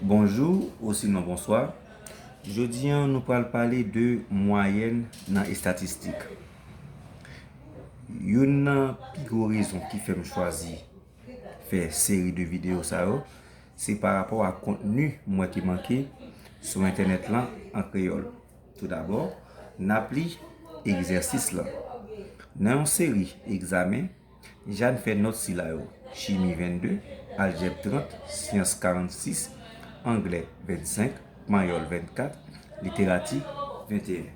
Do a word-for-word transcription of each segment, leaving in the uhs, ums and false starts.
Bonjou, osinon bonswa. Jodi a, nou pral pale de mwayèn nan estatistik. Youn nan pi gwo rezon ki fè m chwazi fè seri de videyo sa yo, se pa rapò a kontni m wè ki manke sou entènèt lan an kreyòl. Toudabò, n ap li egzèsis lan. Nan yon seri egzamen, Jàn fè nòt sila yo: chimi vennde, aljèb trant, syans karannsis, anglè vennsenk, panyòl vennkat, literati venteyen.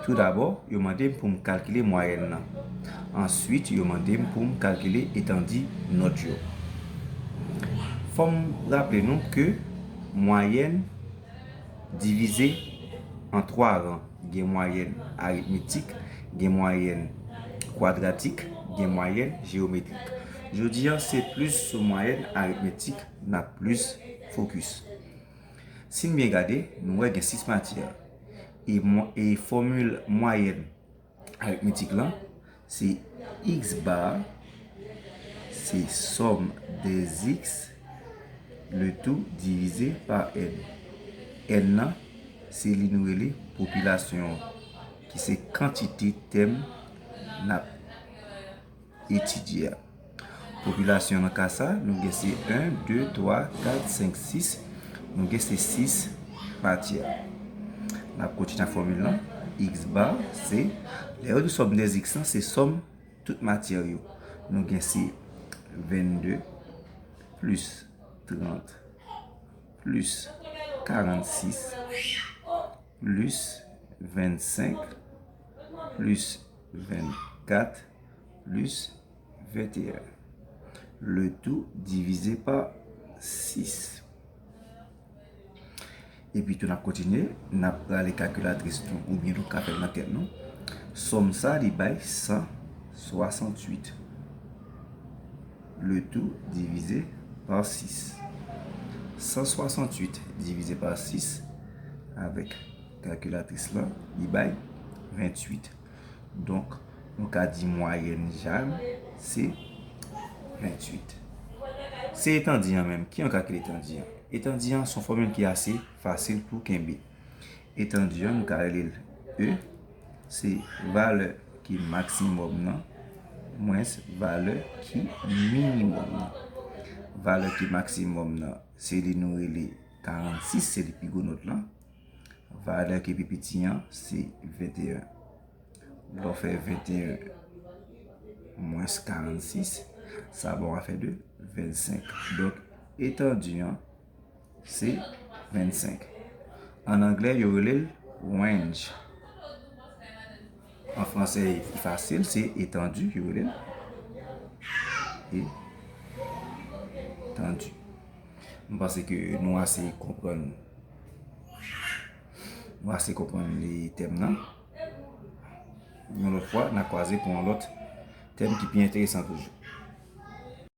Toudabò, yo mande m pou m kalkile mwayèn nan. Answit, yo mande m pou m kalkile etandi nòt yo. Fò m raple nou ke mwayèn divize an twa ran. Gen mwayèn aritmetik, gen mwayèn kwadratik, gen mwayèn jeyometrik. Jodi a, se plis sou mwayèn aritmetik n ap plis fokis. Si n byen gade, nou wè gen sis matyè. E mwa-, e fòmil mwayèn aritmetik lan, se x bar, se sòm dè x, le tou divize pa n. N nan, se li nou rele popilasyon an, ki se kantite tèm n ap etidye a. Popilasyon nan ka sa, nou gen se en, de, twa, kat, senk, sis, nou gen se sis matyè. N ap kontinye ak fòmil lan. X bar, se, lè yo di sòm dè x lan, se sòm tout matyè yo. Nou gen se vennde plis trant plis karannsis plis vennsenk plis vennkat plis venteyen. Le tou divize pa sis. Epi tou n ap kontinye, n ap rale kalkilatris nou, oubyen nou ka fè l nan tèt nou. Sòm sa, li bay san swasantuit. Le tou divize pa sis. San swasantuit divize pa sis, avèk kalkilatris lan, li bay venntuit. Donk, nou ka di mwayèn Jàn se venntuit. Se etandi an menm. Ki an kalkile etandi an? Etandi an se yon fòmil ki ase fasil pou kenbe. Etandi an, nou ka rele l E, se valè ki maksimòm nan, mwens valè ki minimòm nan. Valè ki maksimòm nan, se li nou rele karannsis, se li pi gwo nòt lan. Valè ki pi piti an, se venteyen. Lè w fè venteyen mwens karannsis, sa ba w afè de vennsenk. Donk, etandi an, se vennsenk. An anglè, yo rele l range. An fransè, li fasil, se etandi, yo rele l etandi. M panse ke nou ase konprann, nou ase konprann li tèm nan. Yon lòt fwa, n a kwaze pou yon lòt tèm ki pi enteresan toujou.